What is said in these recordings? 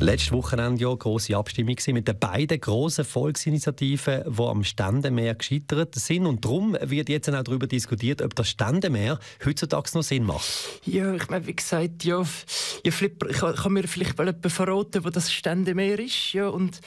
Letztes Wochenende eine grosse Abstimmung mit den beiden grossen Volksinitiativen, die am Ständemeer gescheitert sind. Und darum wird jetzt auch darüber diskutiert, ob das Ständemeer heutzutage noch Sinn macht. Ja, ich meine, wie gesagt, Flipper, ich kann mir vielleicht mal jemanden verraten, wo das Ständemeer ist, ja, und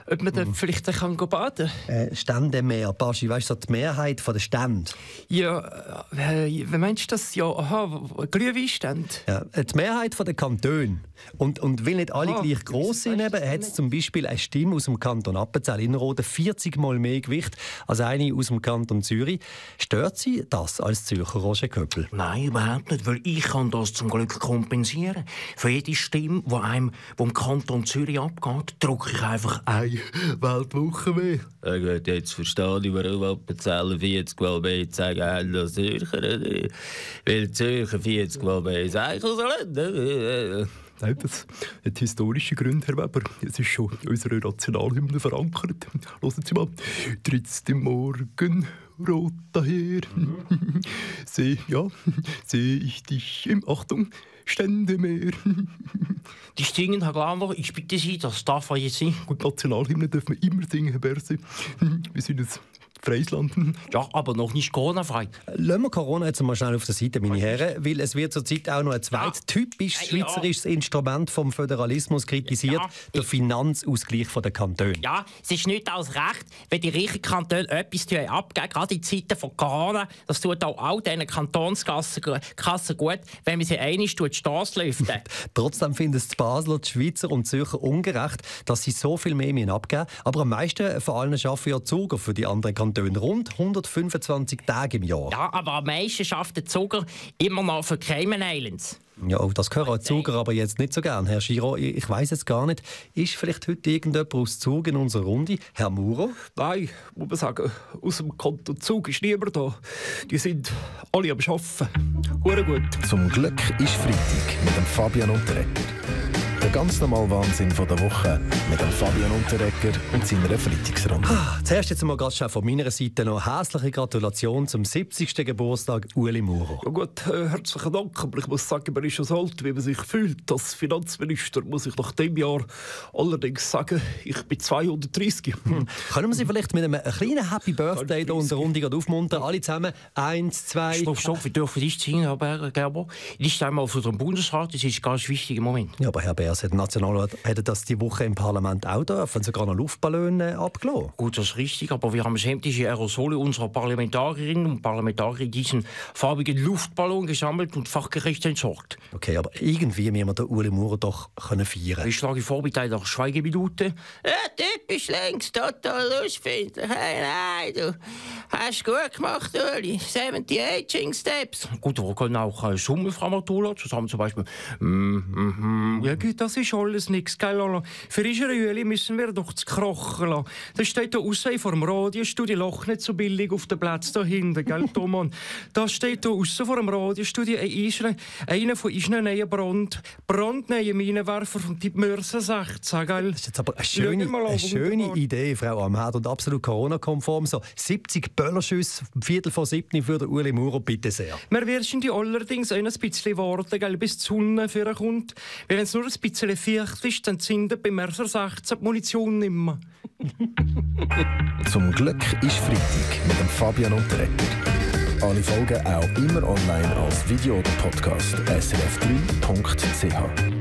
ob man dann vielleicht baden kann. Ständemeer, Baschi, weißt du, die Mehrheit der Stände? Ja, wie meinst du das? Ja, Glühweinstände. Ja, die Mehrheit der Kantone. Und weil nicht alle gleich gross sind, hat es zum Beispiel eine Stimme aus dem Kanton Appenzell-Innerrhoden 40 Mal mehr Gewicht als eine aus dem Kanton Zürich. Stört Sie das als Zürcher, Roger Köppel? Nein, überhaupt nicht, weil ich kann das zum Glück kompensieren. Für jede Stimme, die im Kanton Zürich abgeht, drücke ich einfach eine Weltwoche mehr. Ja gut, jetzt verstehe ich, warum Appenzeller 40 Mal mehr sagen als Zürcher. Weil Zürcher 40 Mal mehr sagen sollen. Nein, das hat historische Gründe, Herr Weber. Es ist schon in unserer Nationalhymne verankert. Hören Sie mal. Trittst im Morgen rot daher. Seh ich dich im Achtung Ständemeer. Die singen, Herr Glaner, ich bitte Sie, das darf er jetzt nicht. Gut, Nationalhymne dürfen wir immer singen, Herr Berse. Wir sind ein freies Land. Ja, aber noch nicht Corona-frei. Lassen wir Corona jetzt mal schnell auf der Seite, meine Herren, weil es wird zurzeit auch noch ein zweites typisch schweizerisches Instrument vom Föderalismus kritisiert, der Finanzausgleich der Kantone. Ja, es ist nicht als recht, wenn die reichen Kantone etwas abgeben, gerade in Zeiten von Corona. Das tut auch all diesen Kantonskassen gut, wenn man sie einmal durch die Strasse lüften. Trotzdem finden es die Basler, die Schweizer und die Zürcher ungerecht, dass sie so viel mehr abgeben müssen. Aber am meisten von allen arbeiten ja Zuger für die anderen Kantone. Rund 125 Tage im Jahr. Ja, aber am meisten schafft der Zuger immer noch für Cayman Islands. Ja, das hören die Zuger aber jetzt nicht so gern. Herr Giro, ich weiss jetzt gar nicht, ist vielleicht heute irgendjemand aus Zug in unserer Runde? Herr Muro? Nein, muss man sagen, aus dem Kanton Zug ist niemand da. Die sind alle am Arbeiten. Hure gut. Zum Glück ist Freitag mit dem Fabian Unterreger. Der ganz normale Wahnsinn von der Woche mit dem Fabian Unterreger und seiner Freitagsrunde. Zuerst jetzt mal ganz schnell von meiner Seite noch herzliche Gratulation zum 70. Geburtstag Ueli Muro. Ja gut, herzlichen Dank, aber ich muss sagen, man ist schon so alt, wie man sich fühlt. Als Finanzminister muss ich nach dem Jahr allerdings sagen, ich bin 230. Können wir Sie vielleicht mit einem kleinen Happy Birthday hier in der Runde aufmuntern? Alle zusammen. 1, 2... Stopp, wir dürfen nicht singen, Herr Gerber. Nicht einmal für den Bundesrat, das ist ein ganz wichtiger Moment. Ja, aber Herr Beers, der Nationalrat hätte das die Woche im Parlament auch dürfen, sogar noch Luftballone abgelassen. Gut, das ist richtig, aber wir haben sämtliche Aerosole unserer Parlamentarierinnen und Parlamentarier in diesen farbigen Luftballon gesammelt und fachgerecht entsorgt. Okay, aber irgendwie müssen wir den Ueli Muro doch feiern können. Ich schlage vor mit einer Schweigeminute. Typisch längst total lustig. Hey, nein, du hast gut gemacht, Ueli. 70 Aging Steps. Gut, wir können auch summen, Frau Matula, zusammen zum Beispiel. Ja gut, das ist alles nichts, gell? Für unsere Ueli müssen wir doch zu krochen lassen. Das steht da aussen vor dem Radiostudio, Loch nicht so billig auf dem Platz da hinten, gell, Thomas? Das steht da aussen vor dem Radiostudio einer von unseren neuen brandneuen Minenwerfer vom Typ Mörser 16, gell? Das ist jetzt aber eine schöne Idee, Frau Amherd, und absolut Corona-konform. So 70 Böllerschüsse, 6:45 für den Ueli Muro, bitte sehr. Wir werden die allerdings ein bisschen warten, gell, bis die Sonne kommt. Wenn es nur ein bisschen feucht ist, dann zündet bei Mörser 16 die Munition nicht mehr. Zum Glück ist Freitag mit dem Fabian Unterreger. Alle Folgen auch immer online als Video oder Podcast srf3.ch.